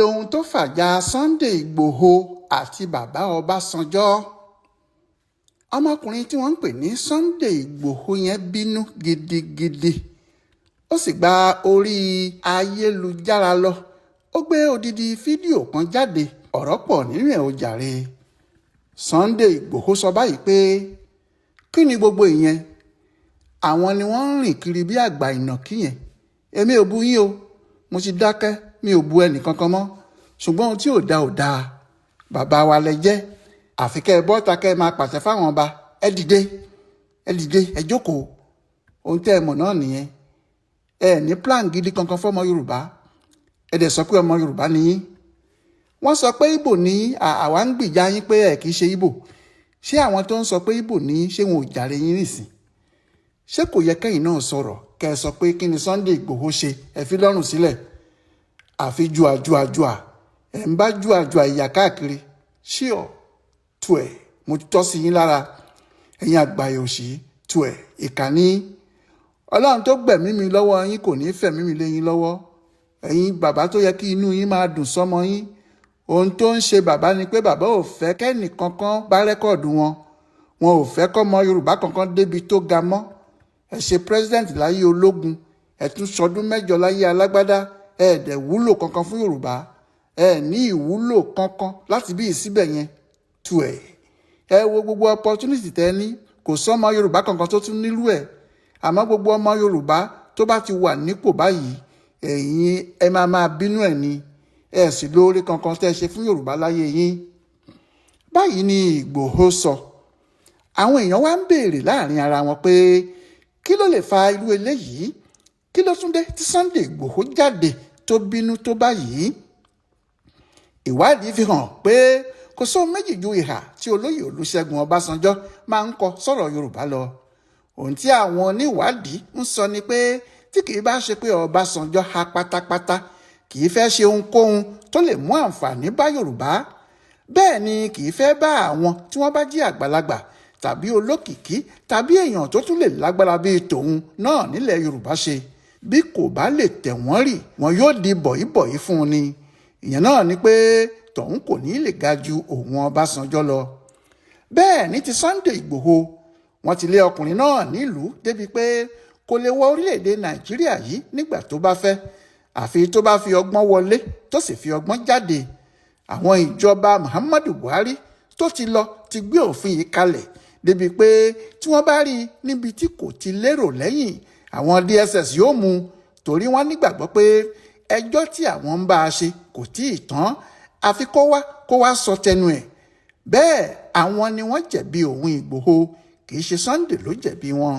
Lohun tó fàjà Sunday Igbodò àti bàbá Ọbànjọ́. Ọmọkùnrin tí wọ́n ń pè ní Sunday Igbodò yẹn bínú gidigidi, ó sì gba orí ayélujára lọ. Ó gbé odidi fídíò kan jáde. Ọ̀rọ̀ pọ̀ nínú ẹ̀, ó jàre. Sunday Igbodò sọ báyìí pé, kí ni gbogbo ìyẹn? Àwọn ni wọ́n ń rìn kiri bí àgbà ìnàkí yẹn. Èmi ò bu yín o, mo ti dákẹ́, mi ò bu ẹnì kankan mọ́, ṣùgbọ́n ohun tí ò da ò dáa. Bàbá wa lẹ jẹ́, àfi kẹ́ ẹ bọ́ta kẹ́ ẹ máa pàṣẹ fáwọn ọba. Ẹ dìde, ẹ dìde, ẹ jókòó. Ohun tẹ́ ẹ mọ̀ náà nìyẹn. Ẹ ní plan gidi kankan fọmọ Yorùbá. Ẹ dẹ̀ sọ pé ọmọ Yorùbá ni yín. Wọ́n sọ pé Ìgbò ní àwa ń gbìjà yín pé ẹ kì í ṣe Ìgbò. Ṣé àwọn tó ń sọ pé Ìgbò ní, ṣé wọn ò jàre yín nìsín? Ṣé kò yẹ kẹ́yìn náà sọ̀rọ̀, kẹ́ ẹ sọ pé kí ni Sunday Ìgbòho ṣe? Ẹ fi lọ́rùn sílẹ̀. Àfi jùà jùà jùà, ẹ̀ ń bá jùà jùà ìyà káàkiri. Ṣíọ̀ tu ẹ̀, mo tọ́ sí yín lára, ẹ̀yin àgbáyé òṣì tu ẹ̀ ìkànnì. Ọlọ́run tó gbẹ̀mí mi lọ́wọ́ yín kò ní fẹ̀mí mi lé yín lọ́wọ́. Ẹ̀yin bàbá tó yẹ kí inú yín máa dùn sọ́mọ yín, ohun tó ń ṣe bàbá ni pé bàbá ò fẹ́ kẹ́nì kankan bá record wọn. Wọn ò fẹ́ kọ́mọ Yorùbá kankan débi tó ga mọ́. Ẹ ṣe president láyé ológun, ẹ tún sọdún 8 láyé alágbádá. Ẹ dẹ̀ wúlò kankan fún Yorùbá. Ẹ ní ìwúlò kankan láti bí ìsíbẹ̀ yẹn tu ẹ̀. Ẹ wo gbogbo opportunity tẹ́ ní, kò sọ́mọ Yorùbá kankan tó tún nílùú ẹ̀. Àmọ́ gbogbo ọmọ Yorùbá tó bá ti wà nípò báyìí, ẹ̀yin ẹ máa máa bínú ẹ̀ ni. Ẹ sì lóore kankan tẹ́ ẹ ṣe fún Yorùbá láyé yín. Báyìí ni Ìgbòho sọ. Àwọn èèyàn wá ń béèrè láàrin ara wọn pé, kí ló lè fa irú eléyìí? Kí ló tún dé tí Sunday Ìgbòho jáde tó bínú tó báyìí? Ìwádìí fi hàn pé kò sóhun méjì ju ìhà tí olóyè Olúṣẹ́gun Ọbásanjọ́ máa ń kọ sọ̀rọ̀ Yorùbá lọ. Ohun tí àwọn oníwádìí ń sọ ni pé, tí kì í bá ṣe pé Ọbásanjọ́ há pátápátá, kì í fẹ́ ṣe ohunkóhun tó lè mú àǹfààní bá Yorùbá. Bẹ́ẹ̀ ni kì í fẹ́ bá àwọn tí wọ́n bá jí àgbàlagbà tàbí olókìkí tàbí èèyàn tó tún lè lágbára bíi tòun náà nílẹ̀ Yorùbá ṣe. Bí kò bá lè tẹ̀ wọ́n rì, wọn yóò di bọ̀yìbọ̀yì fún un ni. Ìyẹn náà ni pé tọ̀hún kò ní lè ga ju òun Ọbásanjọ́ lọ. Bẹ́ẹ̀ ní ti Sunday Ìgbòho, wọ́n ti lé ọkùnrin náà nílùú débi pé kò lè wọ orílẹ̀-èdè Nàìjíríà yìí nígbà tó bá fẹ́, àfi tó bá fi ọgbọ́n wọlé tó sì fi ọgbọ́n jáde. Àwọn ìjọba Muhammadu Buhari tó ti lọ ti gbé òfin yìí kalẹ̀ débi pé tí wọ́n bá rí i níbi tí kò ti lérò lẹ́yìn, àwọn DSS yóò mú, torí wọ́n nígbàgbọ́ pé ẹjọ́ tí àwọn ń bá a ṣe kò tí ì tán, àfi kó wá sọ tẹnu ẹ̀. Bẹ́ẹ̀ àwọn ni wọ́n jẹ̀bi òun Ìgbòho, kì í ṣe Sunday ló jẹ̀bi wọn.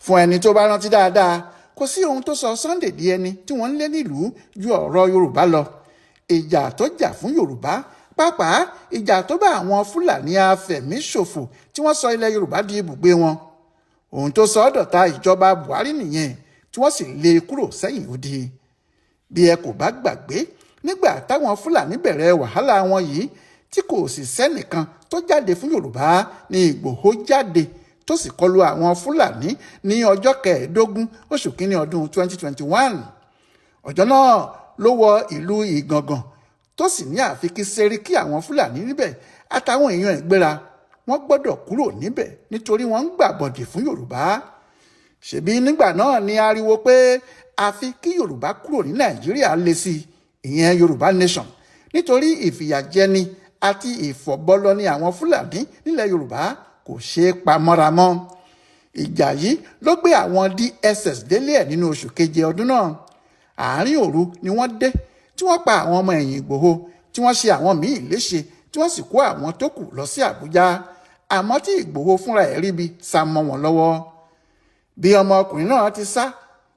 Fún ẹni tó bá rántí dáadáa, kò sí ohun tó sọ Sunday di ẹni tí wọ́n ń lé nílùú ju ọ̀rọ̀ Yorùbá lọ. Ìjà tó jà fún Yorùbá, pàápàá ìjà tó bá àwọn Fúlàní afẹ̀míṣòfò tí wọ́n sọ ilẹ̀ Yorùbá di ibùgbé wọn. Ohun tó sọ ọ́ dọ̀tá ìjọba Buhari nìyẹn, tí wọ́n sì lé e kúrò sẹ́yìn odi. Bí ẹ kò bá gbàgbé, nígbà táwọn Fúlàní bẹ̀rẹ̀ wàhálà wọn yìí, tí kò sì sẹ́nìkan tó jáde fún Yorùbá, ní Ìgbòho jáde tó sì kọlu àwọn Fúlàní ní ọjọ́ 15 oṣù kínní ọdún 2021. Ọjọ́ náà ló wọ ìlú Ìgàngàn, tó sì ní àfi kí sẹ́ríkì àwọn Fúlàní níbẹ̀ àtàwọn èèyàn ìgbéra, wọ́n gbọ́dọ̀ kúrò níbẹ̀ nítorí wọ́n ń gbàbọ̀dè fún Yorùbá. Ṣebí nígbà náà ni ariwo pé àfi kí Yorùbá kúrò ní Nàìjíríà lé sí, ìyẹn Yorùbá Nation, nítorí ìfìyàjẹni àti ìfọ̀bọlọ ní àwọn Fúlàní nílẹ̀ Yorùbá kò ṣeé pa mọ́ra mọ́. Ìjà yìí ló gbé àwọn DSS délé ẹ̀ nínú oṣù keje ọdún náà. Àárín òru ni wọ́n dé, tí wọ́n pa àwọn ọmọ ẹ̀yìn Ìgbòho, tí wọ́n ṣe àwọn míì léṣe, tí wọ́n sì kó àwọn tó kù lọ sí Àbújá, àmọ́ tí Ìgbòho fúnra ẹ̀ ríbi sá mọ́ wọn lọ́wọ́. Bí ọmọkùnrin náà ti sá,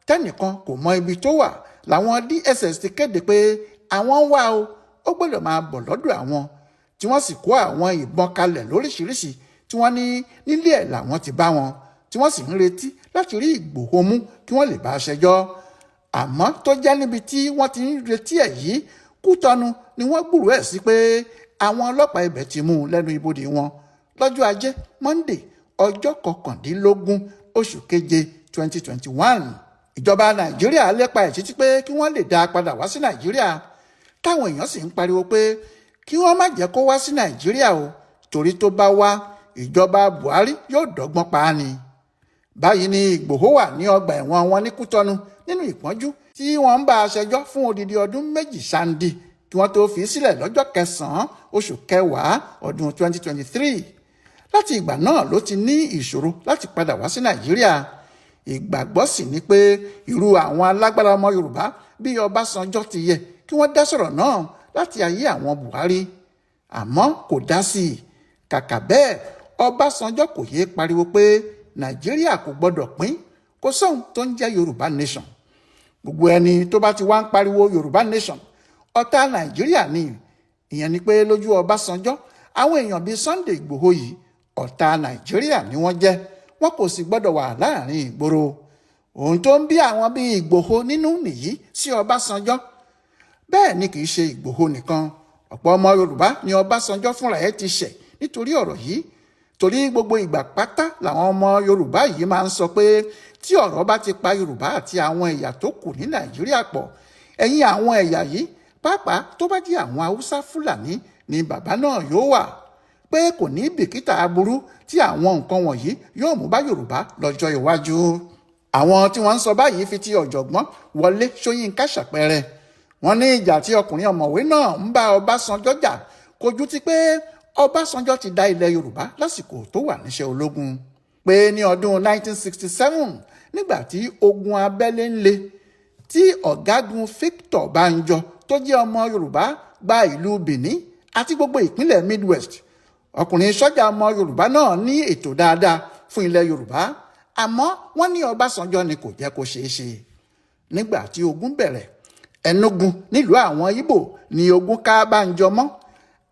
tẹ́nìkan kò mọ ibi tó wà, làwọn DSS ti kéde pé àwọn ń wá o, ó gbọ́dọ̀ máa bọ̀ lọ́dọ̀ àwọn, tí wọ́n sì kó àwọn ìbọn kalẹ̀ lóríṣiríṣi, tí wọ́n ní nílé ẹ̀ làwọn ti bá wọn, tí wọ́n sì ń retí láti rí Ìgbòho mú kí wọ́n lè bá a ṣẹjọ́. Àmọ́ tó jẹ́ níbi tí wọ́n ti ń retí ẹ̀ yìí, Kútọ́nù ni wọ́n gbúròó ẹ̀ sí pé àwọn ọlọ́pàá ibẹ̀ ti mú un lẹ́nu ibodè wọn lọ́jọ́ Ajé Monday, ọjọ́ 19 oṣù keje 2021. Ìjọba Nàìjíríà lépa ẹ̀ títí pé kí wọ́n lè dá a padà wá sí Nàìjíríà. Táwọn èèyàn sì ń pariwo pé kí wọ́n má jẹ́ kó wá sí Nàìjíríà o, torí tó bá wá, ìjọba Buhari yóò dọ́gbọ́n pa á ni. Báyìí ni Ìgbòho wà ní ọgbà ẹ̀wọ̀n wọn ní Kútọ́nù nínú ìpọ́njú, tí wọ́n ń bá a ṣẹjọ́ fún odidi ọdún 2 ṣáńdì kí wọ́n tó fi sílẹ̀ lọ́jọ́ 9 oṣù kẹwàá ọdún 2023. Láti ìgbà náà ló ti ní ìṣòro láti padà wá sí Nàìjíríà. Ìgbàgbọ́ sì ni pé irú àwọn alágbára ọmọ Yorùbá bí Ọbásanjọ́ ti yẹ kí wọ́n dá sọ̀rọ̀ náà láti ayé àwọn Buhari, àmọ́ kò dá sí i. Kàkà bẹ́ẹ̀, Ọbásanjọ́ kò yéé pariwo pé Nàìjíríà kò gbọ́dọ̀ pín, kò sóhun tó ń jẹ́ Yorùbá nation. Gbogbo ẹni tó bá ti wá ń pariwo Yorùbá nation, ọ̀tá Nàìjíríà ni. Ìyẹn ni pé lójú Ọbásanjọ́, àwọn èèyàn bíi Sunday Ìgbòho yìí, ọ̀tá Nàìjíríà ni wọ́n jẹ́, wọn kò sì gbọ́dọ̀ wà láàrin ìgboro. Ohun tó ń bí àwọn bíi Ìgbòho nínú nìyí sí Ọbásanjọ́. Bẹ́ẹ̀ ni kì í ṣe Ìgbòho nìkan, ọ̀pọ̀ ọmọ Yorùbá ni Ọbásanjọ́ fúnra ẹ̀ ti ṣẹ̀ nítorí ọ̀rọ̀ yìí, torí gbogbo ìgbà pátá làwọn ọmọ Yorùbá yìí máa ń sọ pé tí ọ̀rọ̀ bá ti pa Yorùbá àti àwọn ẹ̀yà tó kù ní Nàìjíríà pọ̀, ẹ̀yìn àwọn ẹ̀yà yìí, pàápàá tó bá jẹ́ àwọn Haúsá Fúlàní ni bàbá náà yóò wà, pé kò ní bìkítà aburú tí àwọn nǹkan wọ̀nyí yóò mú bá Yorùbá lọ́jọ́ iwájú. Àwọn tí wọ́n ń sọ báyìí fi ti ọ̀jọ̀gbọ́n Wọlé Ṣóyínká ṣàpẹẹrẹ. Wọ́n ní ìjà tí ọkùnrin ọ̀mọ̀wé náà ń bá Ọbásanjọ́ jà kò ju ti pé Ọbásanjọ́ ti da ilẹ̀ Yorùbá lásìkò tó wà níṣẹ́ ológun, pé ní ọdún 1967, nígbà tí ogun abẹ́lé ń le, tí ọ̀gágun Victor Banjo tó jẹ́ ọmọ Yorùbá gba ìlú Benin àti gbogbo ìpínlẹ̀ Midwest, ọkùnrin sọ́jà ọmọ Yorùbá náà ní ètò dáadáa fún ilẹ̀ Yorùbá, àmọ́ wọ́n ní Ọbásanjọ́ ni kò jẹ́ kó ṣeé ṣe. Nígbà tí ogun bẹ̀rẹ̀, Enugu nílùú àwọn Ìgbò ní ogun ká Bánjọ mọ́.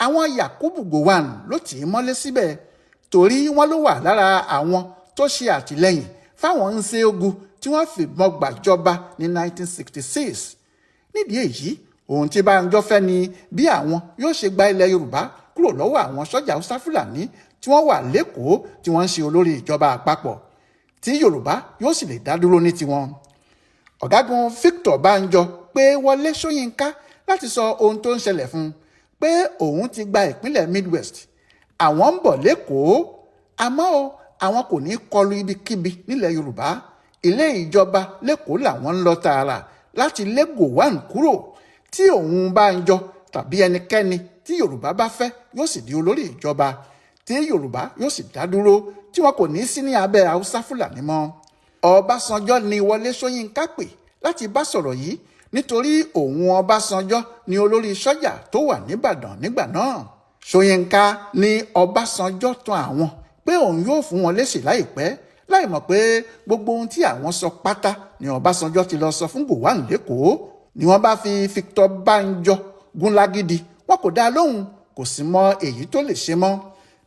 Àwọn Yakubu Gowon ló tì í mọ́lé síbẹ̀, torí wọ́n ló wà lára àwọn tó ṣe àtìlẹ́yìn fáwọn Nzeogwu tí wọ́n fìbọn gbàjọba ní 1966. Nídìí èyí, ohun tí Bánjọ fẹ́ ni bí àwọn yóò ṣe gba ilẹ̀ Yorùbá kúrò lọ́wọ́ àwọn sọ́jà Haúsá Fúlàní tí wọ́n wà lẹ́kọ̀ọ́, tí wọ́n ń ṣe olórí ìjọba àpapọ̀, tí Yorùbá yóò sì lè dá dúró ní tiwọn. Ọ̀gágun Victor Banjo pé Wọlé Ṣóyínká láti sọ ohun tó ń ṣẹlẹ̀ fún un, pé òun ti gba ìpínlẹ̀ Midwest, àwọn ń bọ̀ lẹ́kọ̀ọ́, àmọ́ o, àwọn kò ní kọlu ibikíbi nílẹ̀ Yorùbá, ilé ìjọba lẹ́kọ̀ọ́ làwọn ń lọ tààrà láti lé Gowon kúrò, tí òun Bánjọ tàbí ẹnikẹ́ni tí Yorùbá bá fẹ́ yóò sì di olórí ìjọba, tí Yorùbá yóò sì dá dúró, tí wọn kò ní sí ní abẹ́ Haúsá Fúlàní mọ́. Ọbásanjọ́ ni Wọlé Ṣóyínká pè láti bá sọ̀rọ̀ yìí, nítorí òun Ọbásanjọ́ ni olórí sọ́jà tó wà nìbàdàn nígbà náà. Ṣóyínká ní Ọbásanjọ́ tàn àwọn pé òun yóò fún wọn lésì láìpẹ́, láì mọ̀ pé gbogbo ohun tí àwọn sọ pátá ni Ọbásanjọ́ ti lọ sọ fún Gowon lẹ́kọ̀ọ́. Ni wọ́n bá fi Victor Banjo gún lágídí, wọn kò dá a lóhùn, kò sì mọ èyí tó lè ṣe mọ́.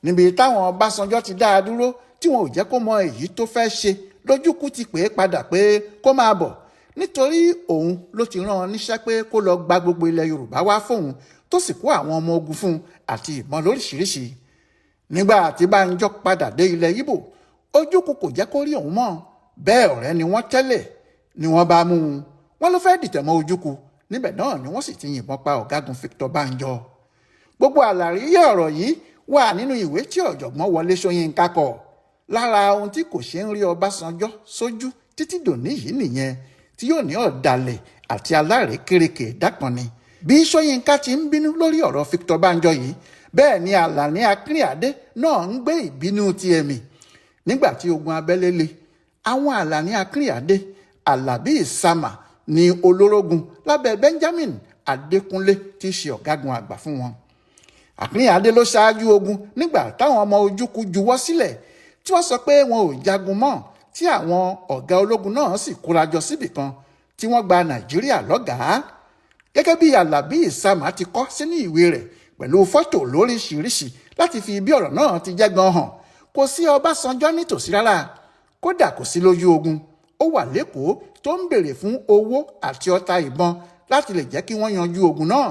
Níbi táwọn Ọbásanjọ́ ti dá a dúró, tí wọn ò jẹ́ kó mọ èyí tó fẹ́ ṣe, lójúkú ti pè é padà pé kó máa bọ̀, nítorí òun ló ti rán an níṣẹ́ pé kó lọ gba gbogbo ilẹ̀ Yorùbá wá fóun, tó sì kó àwọn ọmọ ogun fún un àti ìbọn lóríṣiríṣi. Nígbà tí Bánjọ padà dé ilẹ̀ Ìgbò, Ojukwu kò jẹ́ kó rí òun mọ́. Bẹ́ẹ̀ ọ̀rẹ́ ni wọ́n tẹ́lẹ̀, ni wọ́n bá mú un, wọ́n ló fẹ́ dìtẹ̀ mọ́ Ojukwu. Níbẹ̀ náà ni wọ́n sì ti yìnbọn pa ọ̀gágun Victor Banjo. Gbogbo àlàyé ọ̀rọ̀ yìí wà nínú ìwé tí ọ̀jọ̀gbọ́n Wọlé Ṣóyínká kọ. Lára ohun tí kò ṣe ń rí Ọbásanjọ́ sójú títí dòní yìí nìyẹn, tí yóò ní ọ̀dàlẹ̀ àti alárékérekè dákan ni. Bí Ṣóyínká ti ń bínú lórí ọ̀rọ̀ Victor Banjo yìí, bẹ́ẹ̀ ni Àlàní Akínrìnàdé náà ń gbé ìbínú ti ẹ̀mí. Nígbà tí ogun abẹ́lé le, àwọn Àlàní Akínrìnàdé, Àlàbí Ìsàmà ní olórógun lábẹ́ Benjamin Adékúnlé tí í ṣe ọ̀gágun àgbà fún wọn. Akínrìnàdé ló ṣáájú ogun nígbà táwọn ọmọ Ojukwu juwọ́ sílẹ̀, tí wọ́n sọ pé wọn ò jagun mọ́, tí àwọn ọ̀gá ológun náà sì kórajọ síbì kan, tí wọ́n gba Nàìjíríà lọ́gàá. Gẹ́gẹ́ bí Àlàbí Ìsàmà ti kọ sínú ìwé rẹ̀ pẹ̀lú fọ́tò lóríṣiríṣi láti fi bí ọ̀rọ̀ náà ti jẹ́ gan hàn, kò sí Ọbásanjọ́ nítòsí rárá, kódà kò sí lójú ogun. Ó wà lẹ́kọ̀ọ́ tó ń béèrè fún owó àti ọta ìbọn láti lè jẹ́ kí wọ́n yanjú ogun náà.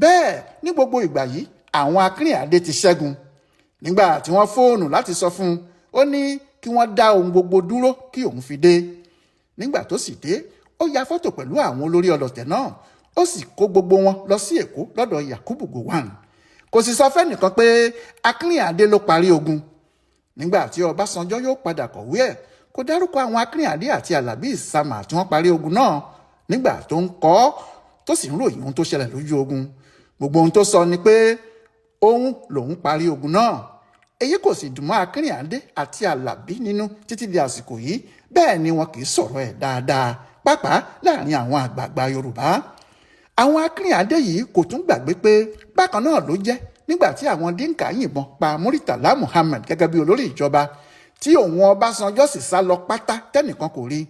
Bẹ́ẹ̀ ní gbogbo ìgbà yìí, àwọn Akínrìnàdé ti ṣẹ́gun. Nígbà tí wọ́n fóònù láti sọ fún un, ó ní kí wọ́n dá ohun gbogbo dúró kí òun fi dé. Nígbà tó sì dé, ó ya fọ́tò pẹ̀lú àwọn olórí ọlọ̀tẹ̀ náà. Ó sì kó gbogbo wọn lọ sí Èkó lọ́dọ̀ Yakubu Gowon. Kò sì sọ fẹ́nìkan pé Akínrìnàdé ló parí ogun. Nígbà tí Ọbásanjọ́ yóò padà kọ̀wé ẹ̀, kò dárúkọ àwọn Akínrìnàdé àti Alábí Ìsámà tí wọ́n parí ogun náà nígbà tó ń kọ ọ́, tó sì ń ròyìn ohun tó ṣẹlẹ̀ lójú ogun. Gbogbo ohun tó sọ ni pé òun lòun parí ogun náà. Èyí kò sì dùn mọ́ Akínrìnàdé àti Alábí nínú títí di àsìkò yìí. Bẹ́ẹ̀ ni wọn kì í sọ̀rọ̀ ẹ̀ dáadáa, pàápàá láàrin àwọn àgbààgbà Yorùbá. Àwọn Akínrìnàdé yìí kò tún gbàgbé pé bákan náà ló jẹ́ nígbà tí àwọn Dínkà yìnbọn pa Muritàlá Muhammed gẹ́gẹ́ bí olórí ìjọba, tí òun Ọbásanjọ́ sì sá lọ pátá tẹ́nìkan kò rí.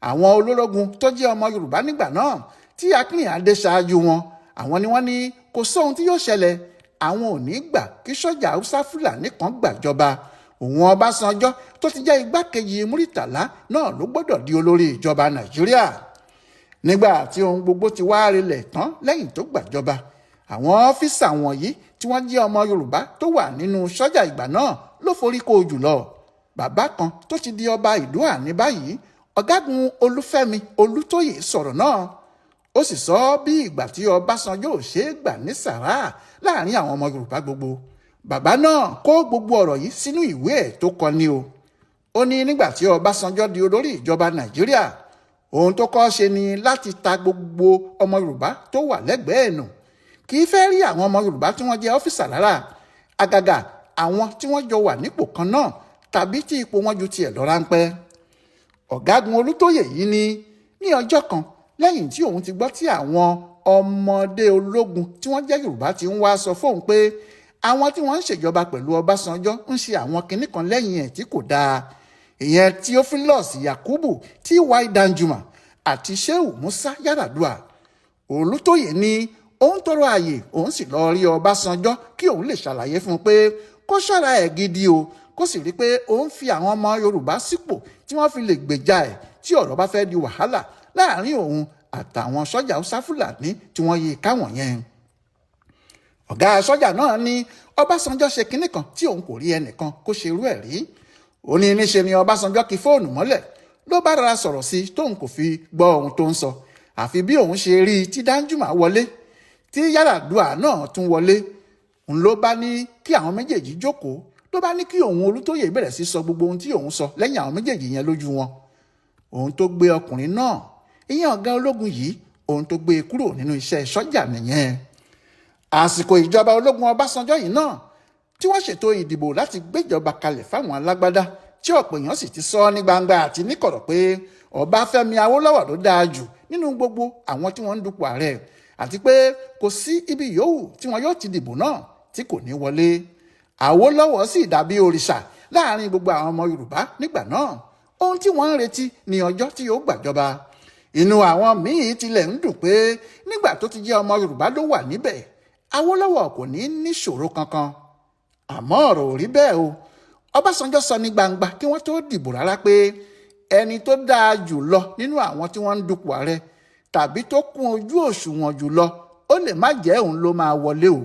Àwọn olórógun tó jẹ́ ọmọ Yorùbá nígbà náà tí Akínrìnàdé ṣáájú wọn, àwọn ni wọ́n ní kò sóhun tí yóò ṣẹlẹ̀, àwọn ò ní gbà kí sọ́jà Haúsá Fúlàní kan gbàjọba. Òun Ọbásanjọ́ tó ti jẹ́ igbákejì Muritàlá náà ló gbọ́dọ̀ di olórí ìjọba Nàìjíríà. Nígbà tí ohun gbogbo ti wá rinlẹ̀ tán lẹ́yìn tó gbàjọba, àwọn ọ́fíìsà wọ̀nyí tí wọ́n jẹ́ ọmọ Yorùbá tó wà nínú sọ́jà ìgbà náà ló forí kó jùlọ. Bàbá kan tó ti di ọba Ìdúà ní báyìí, Ọ̀gágun Olúfẹ́mi Olútóyè, sọ̀rọ̀ náà. Ó sì sọ bí ìgbà tí Ọbásanjọ́ ò ṣe é gbà ní sàrà láàrin àwọn ọmọ Yorùbá gbogbo. Bàbá náà kó gbogbo ọ̀rọ̀ yìí sínú ìwé ẹ̀ tó kọ ní o. Ó ní nígbà tí Ọbásanjọ́ di olórí ìjọba Nàìjíríà, ohun tó kọ́ ṣe ni láti ta gbogbo ọmọ Yorùbá tó wà lẹ́gbẹ̀ẹ́ nù. Kì í fẹ́ rí àwọn ọmọ Yorùbá tí wọ́n jẹ́ ọ́fíìsà rárá, àgàgà àwọn tí wọ́n jọ wà nípò kan náà tàbí tí ipò wọn ju tiẹ̀ lọ ráńpẹ́. Ọ̀gágun Olútóyè yìí ní ní ọjọ́ kan, lẹ́yìn tí òun ti gbọ́ tí àwọn ọmọdé ológun tí wọ́n jẹ́ Yorùbá ti ń wá sọ fóun pé àwọn tí wọ́n ń ṣèjọba pẹ̀lú Ọbásanjọ́ ń ṣe àwọn kinní kan lẹ́yìn ẹ̀ tí kò dáa, ìyẹn Theophilus Yakubu, T.Y. Danjuma àti Shehu Musa Yar'Adua, Olútóyè ní òun tọrọ ààyè, òun sì lọ rí Ọbásanjọ́ kí òun lè ṣàlàyé fún un pé kó ṣọ́ra ẹ̀ gidi o, kó sì rí i pé òun fi àwọn ọmọ Yorùbá sípò tí wọ́n fi lè gbèjà ẹ̀ tí ọ̀rọ̀ bá fẹ́ di wàhálà láàrin òun àtàwọn sọ́jà Haúsá Fúlàní tí wọ́n yí káwọn yẹn. Ọ̀gá sọ́jà náà ní Ọbásanjọ́ ṣe kinní kan tí òun kò rí ẹnìkan kó ṣe irú ẹ̀ rí. Ó ní níṣe ni Ọbásanjọ́ kí fóònù mọ́lẹ̀, ló bá rárá sọ̀rọ̀ sí tóun kò fi gbọ́ ohun tó ń sọ, àfi bí òun ṣe rí i tí Danjuma wọlé, tí Yar'Adua náà tún wọlé. Òun ló bá ní kí àwọn méjèèjì jókòó, ló bá ní kí òun Olútóyè bẹ̀rẹ̀ sí sọ gbogbo ohun tí òun sọ lẹ́yìn àwọn méjèèjì yẹn lójú wọn. Ohun tó gbé ọkùnrin náà, ìyẹn ọ̀gá ológun yìí, ohun tó gbé e kúrò nínú iṣẹ́ sọ́jà nìyẹn. Àsìkò ìjọba ológun Ọbásanjọ́ yìí náà tí wọ́n ṣètò ìdìbò láti gbéjọba kalẹ̀ fáwọn alágbádá, tí ọ̀pọ̀ èèyàn sì ti sọ ní gbangba àti níkọ̀rọ̀ pé Ọbáfẹ́mi Awólọ́wọ̀ ló dáa jù nínú gbogbo àwọn tí wọ́n ń dupò ààrẹ, àti pé kò sí ibi yòówù tí wọn yóò ti dìbò náà tí kò ní wọlé. Awólọ́wọ̀ sì dàbí òrìṣà láàrin gbogbo àwọn ọmọ Yorùbá nígbà náà. Ohun tí wọ́n ń retí ní ọjọ́ tí yóò gbàjọba. Inú àwọn míì tilẹ̀ ń dùn pé nígbà tó ti jẹ́ ọmọ Yorùbá ló wà níbẹ̀, Awólọ́wọ̀ kò ní níṣòro kankan. Àmọ́ ọ̀rọ̀ ò rí bẹ́ẹ̀ o. Ọbásanjọ́ sọ ní gbangba kí wọ́n tó dìbò rárá pé ẹni tó dáa jù lọ nínú àwọn tí wọ́n ń dupò ààrẹ tàbí tó kún ojú òṣùwọ̀n jù lọ, ó lè má jẹ́ òun ló máa wọlé o.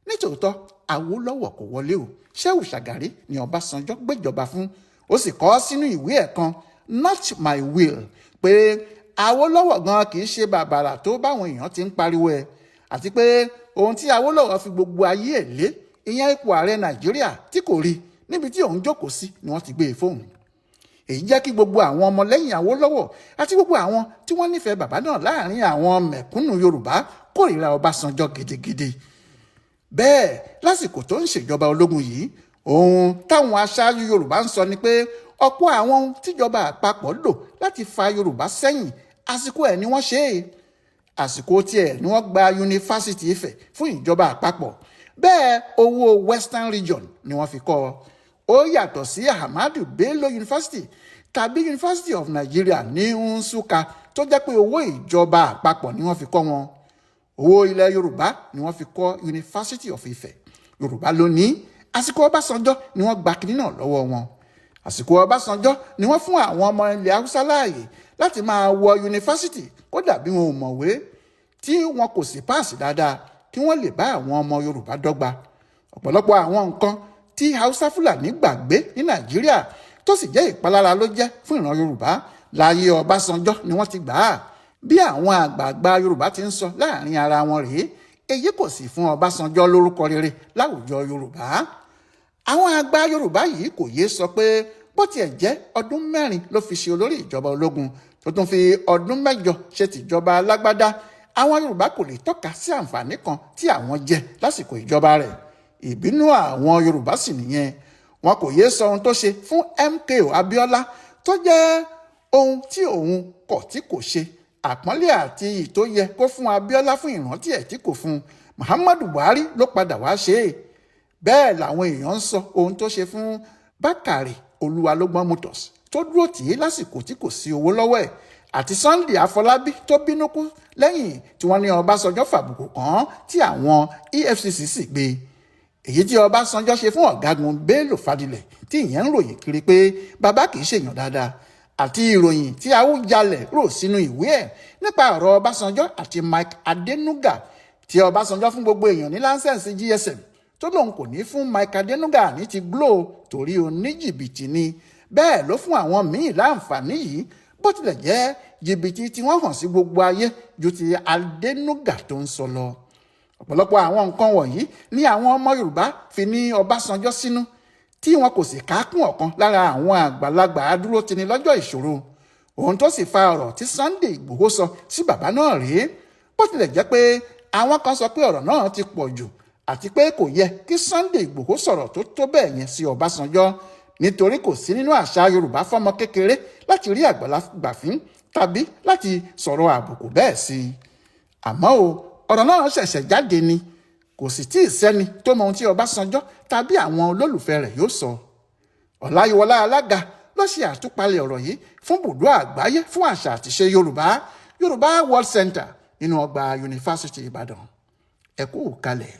Nítòótọ́, Awólọ́wọ̀ kò wọlé o. Shehu Shagari ni Ọbásanjọ́ gbéjọba fún. Ó sì kọ sínú ìwé ẹ̀ kan, "Not My Will", pé Awólọ́wọ̀ gan kì í ṣe bàbàrà tó báwọn èèyàn ti ń pariwo ẹ̀, àti pé ohun tí Awólọ́wọ̀ fi gbogbo ayé ẹ̀ lé, ìyẹn ipò ààrẹ Nàìjíríà, tí kò rí níbi tí òun jókòó sí ni wọ́n ti gbé e fóun. Èyí jẹ́ kí gbogbo àwọn ọmọlẹ́yìn Awólọ́wọ̀ àti gbogbo àwọn tí wọ́n nífẹ̀ẹ́ bàbá náà láàrin àwọn mẹ̀kúnnù Yorùbá kórìíra Ọbásanjọ́ gidigidi. Bẹ́ẹ̀ lásìkò tó ń ṣèjọba ológun yìí, ohun táwọn aṣáájú Yorùbá ń sọ ni pé ọ̀pọ̀ àwọn ohun tíjọba àpapọ̀ lò láti fa Yorùbá sẹ́yìn, àsìkò ẹ̀ ni wọ́n ṣe é. Àsìkò tiẹ̀ ni wọ́n gba Yunifásitì Ifẹ̀ fún ìjọba àpapọ̀. Bẹ́ẹ̀ owó Western Region ni wọ́n fi kọ́ ọ. Ó yàtọ̀ sí Ahmadu Bello University tàbí University of Nigeria ní Nsukka, tó jẹ́ pé owó ìjọba àpapọ̀ ni wọ́n fi kọ́ wọn. Owó ilẹ̀ Yorùbá ni wọ́n fi kọ́ University of Ife. Yorùbá ló ní. Àsìkò Ọbásanjọ́ ni wọ́n gba kinní náà lọ́wọ́ wọn. Àsìkò Ọbásanjọ́ ni wọ́n fún àwọn ọmọ ilẹ̀ Haúsá láàyè láti máa wọ yunifásitì, kódà bí wọn ò mọ̀wé, tí wọn kò sì páàsì dáadáa, kí wọ́n lè bá àwọn ọmọ Yorùbá dọ́gba. Ọ̀pọ̀lọpọ̀ àwọn nǹkan tí Haúsá Fúlàní gbàgbé ní Nàìjíríà, tó sì jẹ́ ìpalára ló jẹ́ fún ìran Yorùbá, láyé Ọbásanjọ́ ni wọ́n ti gbà á. Bí àwọn àgbààgbà Yorùbá ti ń sọ láàrin ara wọn rèé, èyí kò sì fún Ọbásanjọ́ lórúkọ rere láwùjọ Yorùbá. Àwọn àgbà Yorùbá yìí kò yéé sọ pé bó tiẹ̀ jẹ́ ọdún 4 ló fi ṣe olórí ìjọba ológun, tó tún fi ọdún 8 ṣe tìjọba alágbádá, àwọn Yorùbá kò lè tọ́ka sí àǹfààní kan tí àwọn jẹ lásìkò ìjọba rẹ̀. Ìbínú àwọn Yorùbá sì nìyẹn. Wọn kò yéé sọ ohun tó ṣe fún MKO Abiola, tó jẹ́ ohun tí òun kọ̀ tí kò ṣe, àpọ́nlé àti iyì tó yẹ kó fún Abiola fún ìrántí ẹ̀ tí kò fún Muhammadu Buhari ló padà wá ṣe é. Bẹ́ẹ̀ làwọn èèyàn ń sọ ohun tó ṣe fún Bákàrè Olúwalógbọ́n Motors tó dúró tì í lásìkò tí kò sí owó lọ́wọ́ ẹ̀, àti Sunday Afọlábí tó bínú kú lẹ́yìn tí wọ́n ní Ọbásanjọ́ fàbùkù kàn án tí àwọn EFCC sì gbé. Èyí tí Ọbásanjọ́ ṣe fún ọ̀gágun Bello Fadilẹ̀ tí ìyẹn ń ròyìn kiri pé bàbá kì í ṣèyàn dáadáa, àti ìròyìn tí Awùjalẹ̀ rò sínú ìwé ẹ̀ nípa ọ̀rọ̀ Ọbásanjọ́ àti Mike Adenuga tí Ọbásanjọ́ fún gbogbo èèyàn ní láńsẹ̀nsì GSM, tó lóun kò ní fún Mike Adenuga ní ti Glo torí oníjìbìtì ni. Bẹ́ẹ̀ ló fún àwọn míì láǹfààní yìí, bó tilẹ̀ jẹ́ jìbìtì tí wọ́n hàn sí gbogbo ayé ju ti Adenuga tó ń sọ lọ. Ọ̀pọ̀lọpọ̀ àwọn nǹkan wọ̀nyí ní àwọn ọmọ Yorùbá fi ní Ọbásanjọ́ sínú, tí wọn kò sì kákún ọ̀kan lára àwọn àgbàlagbà adúrótini lọ́jọ́ ìṣòro. Ohun tó sì fa ọ̀rọ̀ tí Sunday Ìgbòho sọ sí bàbá náà rèé, bó tilẹ̀ jẹ́ pé àwọn kan sọ pé ọ̀rọ̀ náà ti pọ̀ jù àti pé kò yẹ kí Sunday Ìgbòho sọ̀rọ̀ tó tó bẹ́ẹ̀ yẹn sí Ọbásanjọ́, nítorí kò sí nínú àṣà Yorùbá fọ́mọ kékeré láti rí àgbàlagbà fín tàbí láti sọ̀rọ̀ àbùkù bẹ́ẹ̀ sí i. Àmọ́ o, ọ̀rọ̀ náà ṣẹ̀ṣẹ̀ jáde ni, kò sì tí ì sẹ́ni tó mọ ohun tí Ọbásanjọ́ tàbí àwọn olólùfẹ́ rẹ̀ yóò sọ. Ọláyíwọlá Alága ló ṣe àtúpalẹ̀ ọ̀rọ̀ yìí fún bùdó àgbáyé fún àṣà àtìṣe Yorùbá, Yorùbá World Center, nínú ọgbà Yunifásitì Ìbàdàn. Ẹ kú kalẹ̀.